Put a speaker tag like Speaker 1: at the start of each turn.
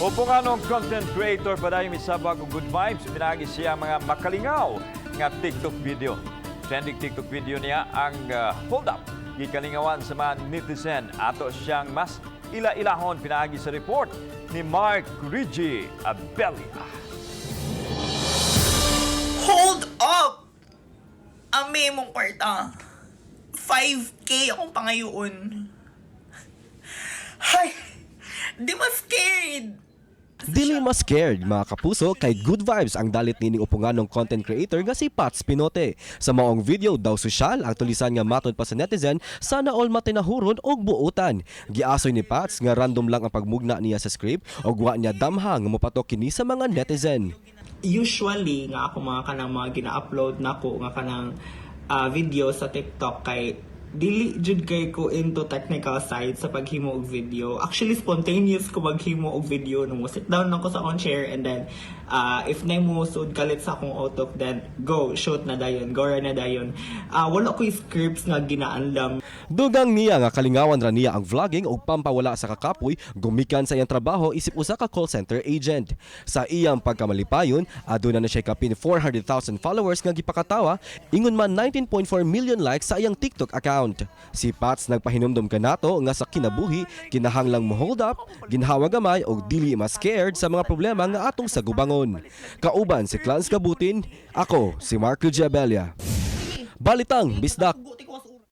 Speaker 1: Uponganong content creator, padayon misabag og good vibes pinaagi siya mga makalingaw nga TikTok video. Trending TikTok video niya ang "Hold Up". Gikalingawan sa mga netizen. Ato siyang mas ila-ilahon pinaagi sa report ni Mark Reggie Abelia.
Speaker 2: Hold up! Ang mong kwarta. 5K akong pangayoon. Hay! Di mas scared!
Speaker 3: Dili mas scared, mga kapuso, kay good vibes ang dalit nining uponganong content creator nga si Pats Pinote. Sa maong video daw, sosyal ang tulisan nga matod pa sa netizen, sana all matinahuron og buutan. Giasoy ni Pats nga random lang ang pagmugna niya sa script og wa niya damha nga mopatok kini sa mga netizen.
Speaker 2: Usually nga ako mga kanang mga gina-upload nako nga kanang video sa TikTok kay dili jud kay ko into technical side sa paghimo og video. Actually, spontaneous ko maghimo og video no mo sit down lang ko sa akong chair and then if na mo sud kalit sa akong utok, then go shoot na dayon, go ra na dayon. Wala ko scripts nga ginaandam.
Speaker 3: Dugang niya nga kalingawan ra niya ang vlogging og pampawala sa kakapoy gumikan sa iyang trabaho isip usa ka call center agent. Sa iyang pagkamalipayon, aduna na siya kapin 400,000 followers nga gipakatawa, ingon man 19.4 million likes sa iyang TikTok account. Si Pats nagpahinumdom kanato nga sa kinabuhi kinahanglang mo hold up, ginhawa gamay og dili ma scared sa mga problema nga atong sagubangon. Kauban si Clans Gabutin, ako si Marco Giabella. Balitang Bisdak.
Speaker 2: Guti ko.